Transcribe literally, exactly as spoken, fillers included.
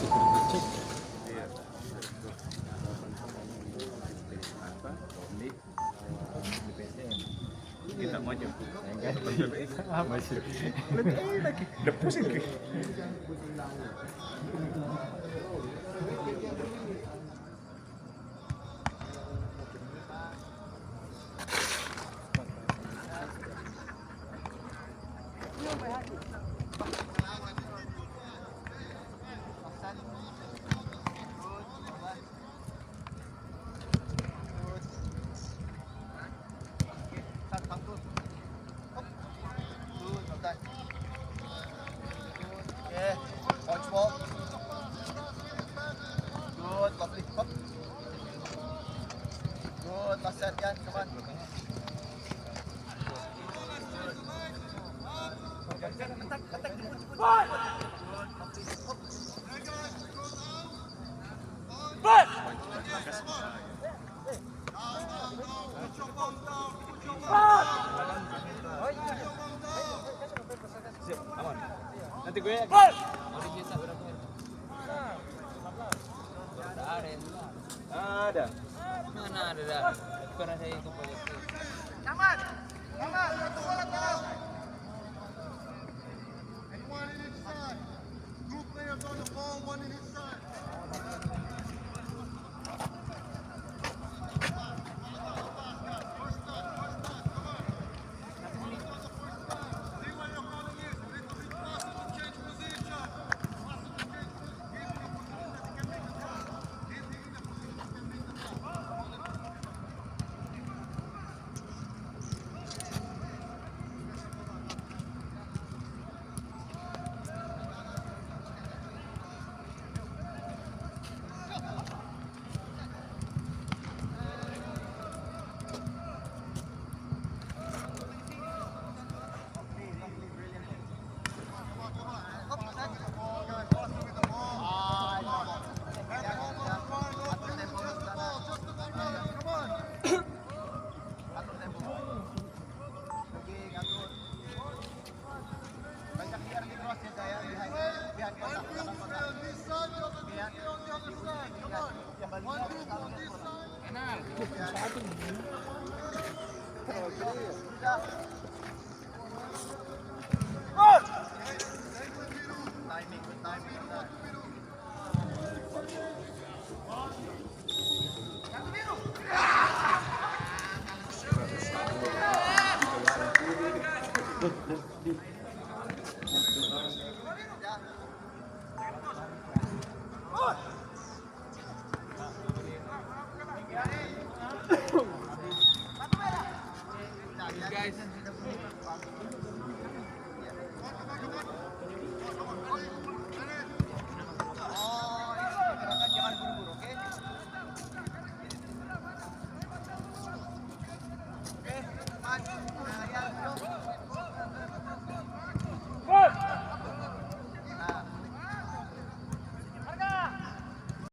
Kita maju. Masih. Udah pusing. Good, lovely. Hop. Good, last set, yan. Come on. Nanti gue. Ada. Mana ada dah. Bukan saya itu proyek. Aman. Aman. Satu bola, tolong. Anyone in each side. Two players on the ball, one in each side. Guys.